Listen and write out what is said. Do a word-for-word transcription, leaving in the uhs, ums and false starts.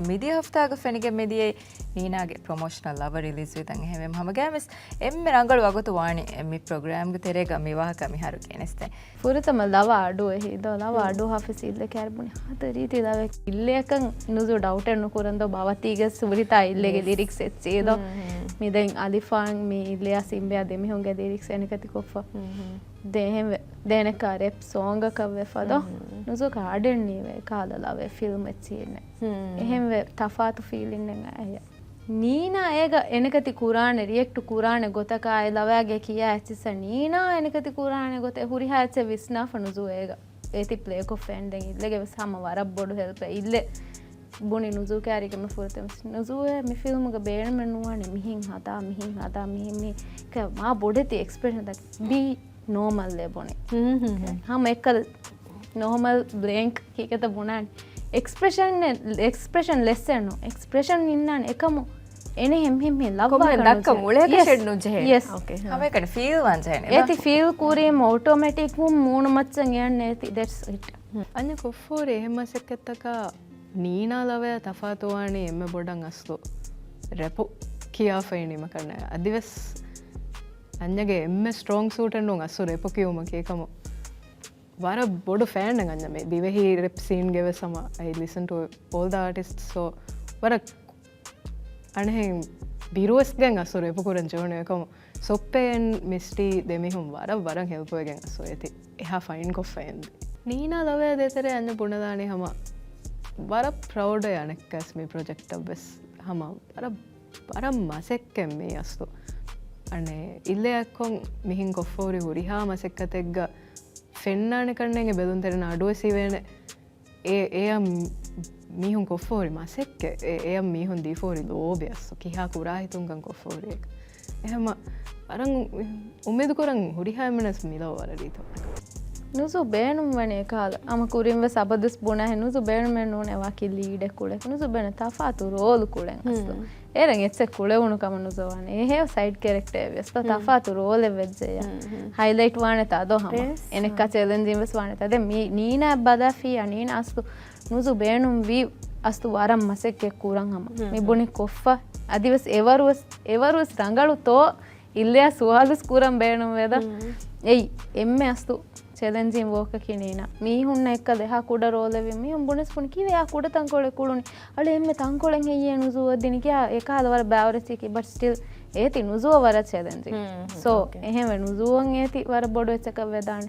މިދިޔަ ހަފްތާގަ ފެނިގެން މިދިޔައީ ނީނާގެ ޕްރޮމޯޝަނަލް ލަވަ ރިލީޒްވި ތަން. އެހެންވެ ހަމަގައިމުވެސް އެންމެ ރަނގަޅު ވަގުތު ވާނީ މި ޕްރޮގްރާމްގެ ތެރޭގަ މި ވާހަކަ މިހާރު ގެނެސްދޭން. ފުރަތަމަ ލަވަ އަޑު އެހީ ދޯ، ލަވަ ހުން. އަޑު ހާފިޒް އިއްލެ ކައިރި ބުނި ހަދަ ރީތި ލަވަ އިއްލެއަކަށް ނުޒޫ ޑައުޓެއް ނުކުރަން ދޯ ބާވަތީގަ ސުވިރިތާ އިއްލެގެ ޔެސް. ލިރިކްސް އެއްޗިއް ދޯ. ހުން، ހުން. މި ދެން އަލިފާން މި އިއްލެއާ ސިމްބެއާ ދެމީހުންގެ ލިރިކްސް އެނެކަތި ކޮށްފަ. ހުން، ހުން. ދެ އެހެންވެ. ދޭނެކާ ރެޕް ސޯންގަކަށް ވެފަ ދޯ. ހުން. ނުޒޫ ގާޑެން ނީވޭ ކާލަ ލަވެ ފިލްމް އެއްޗިއްނެ. ހުން. އެހެންވެ ތަފާތު ފީލިންނެއް އައި. ނީނާ އޭގަ އެނެކަތި ކުރާނެ، ރިއެކްޓް ކުރާނެ ގޮތަކާ އެ ލަވައިގެ ކިޔާ އެއްޗިއްސަ ނީނާ އެނެކަތި ކުރާނެ ގޮތެއް ހުރިހާ އެއްޗެއް ވިސްނާފަ ނުޒޫ އޭގަ. އޭތި ޕްލޭ ކޮށްފައިން ދެން އިއްލެގެ ވެސް ހަމަ ވަރަށް ބޮޑު ހެލްޕެއް އިއްލެ ބުނި ނުޒޫ ކާރިގަމެ ފުރަތަމަސް. ނުޒޫއޭ މި ފިލްމުގަ ބޭނުމެއް ނުވާނެ މިހެން ހަދާ، މިހެން ހަދާ، މިހެން މި ކަ-، މާ ބޮޑެތި އެކްސްޕްރެޝަންތައް ބީ ނޯމަލް އޭ ބުނި. ހުން، ހުން، ހުން. ހަމަ އެއްކަލަ ނޯމަލް ބްލޭންކް ކީކޭތަ ބުނާނެ. އެކްސްޕްރެޝަން، އެކްސްޕްރެޝަން ލެސް އެއްނު. އެކްސްޕްރެޝަން އިންނާނެ އެކަމު އެނެ ހެމް ހެމް ހެ ލައްވާ ކޮންމެ ކަން ދައްކަ ނުޖެހޭ. މުޅޭ ޔެސް. ކަށެއް ނުޖެހޭ. ޔެސް. އޯކޭ، ހާ. ހަމައެކަނި ފީލް ވާން ޖެހޭނެ. އޭތި ފީލް ކުރީމަ އޮޓޯމެޓިކް ވުން މޫނު މައްޗަށް އެއަންނެ އޭތި. ދެޓްސް އިޓް. ހުން. އަންޏަ ކޮށްފޯރި އެހެން މަސައްކަތްތަކާ ނީނާ ލަވަޔާ ތަފާތުވާނީ އެންމެ ބޮޑަށް އަސްލު ރެޕު ކިޔާފައި ނިމަކަންނޭ. އަދިވެސް އަންޏަގެ އެންމެ ސްޓްރޮންގް ސޫޓެއް ނޫން އަސްލު ރެޕު ކިޔުމަކީ ކަމަށް. ވަރަށް ބޮޑު ފޭންއެއް އަންޏަމެ ދިވެހި ރެޕް ސީންގެ ވެސް ހަމަ I listen to all the artists. So ވަރަށް އަނެހެން ބިރުވެސްގެން އަސްލު ރެޕު ކުރަން ޖެހުނު އެކަމު ސޮއްޕެ އެންޑް މިސްޓީ ދެމީހުން ވަރަށް ވަރަށް ހެލްޕްވެގެން އަސްލު އޭތި އެހާ ފައިން ކޮށްފައިން. ނީނާ ލަވަޔާ ދޭތެރޭ އަންޏަ ބުނެލާނީ ހަމަ ވަރަށް ޕްރައުޑް އަނެއްކާސް މި ޕްރޮޖެކްޓަށް ވެސް ހަމަ ވަރަށް ވަރަށް މަސައްކަތް މީ އަސްލު. އަނެއް އިއްލެއަކުން މިހިން ކޮށްފަ ހުރި ހުރިހާ މަސައްކަތެއްގަ ފެންނާނެ ކަންނޭނގެ ބެލުންތެރެން އަޑުވެސް ހިވޭނެ. އެ، އެއަށް މީހުން ކޮށްފަ ހުރި މަސައްކަތް، އެ، އެއަށް މީހުން ދީފަ ހުރި ލޯބި އަސްލު ކިހާ ކުރާ ހިތުންކަން ކޮށްފަ ހުރި އެކަ. އެހެމަ އަރަން އުއްމީދު ކުރަން ހުރިހާ އެންމެނަސް މިލޯ ވަރަށް ރީތި. ނުޒޫ ބޭނުން ވަނީ އެކަހަލަ. އަމަ ކުރިން ވެސް އަބަދުސް ބުނާހެ ނުޒޫ ބޭނުމެއް ނޫނޭ ވަކި ލީޑެއް ކުޅެ. ނުޒޫ ބޭނުން ތަފާތު ރޯލު ކުޅެން އަސްލު. އޭރަން އެއްޗެއް ކުޅެވުނު ކަމަށް ނުޒޫ ވާނެ. އެހެޔޮ ސައިޑް ކެރެކްޓަރެއް ވެސް ތަ-، ތަފާތު ރޯލެއް ވެއްޖެއްޔާ. ހައިލައިޓް ވާނެތާ ދޯ ހަމަ. އެނެއްކާ ޗެލެންޖިން ވެސް ވާނެތާ. ދެން މީ ނީނާ ބަލާފިއްޔާ ނީނާ އަސްލު ނުޒޫ ބޭނުން ވީ އަސްލު ވަރަށް މަސައްކަތް ކުރަން ހަމަ. މި ބުނި ކޮށްފަ. އަދިވެސް އެވަރުވެސް، އެވަރުވެސް ރަނގަޅު ތޯ އިއްލެއާ ސުވާލުސް ކުރަން ބޭނުން ވޭދާ. އެއީ އެންމެ އަސްލު ޗެލެންޖިން ވޯކަކީ ނީނާ. މީހުންނަށް އެއްކަލަ އެހާ ކުޑަ ރޯލެއް ވީ މީހުން ބުނެސް ބުނި ކީއްވެ އެހާ ކުޑަ ތަންކޮޅެއް ކުޅުނީ. އަޅެ އެންމެ ތަންކޮޅެއް ހެއްޔޭ ނުޒޫއަށް ދިނީ ކިޔާ އެކަހަލަ ވަރަށް ބާވަރަށް ޗީކީ. ބަޓް ސްޓިލް އޭތި ނުޒޫއަށް ވަރަށް ޗެލެންޖިން. ސޯ އެހެންވެ ނުޒޫއަށް އޭތި ވަރަށް ބޮޑު އެއްޗަކަށް ވެދާނެ.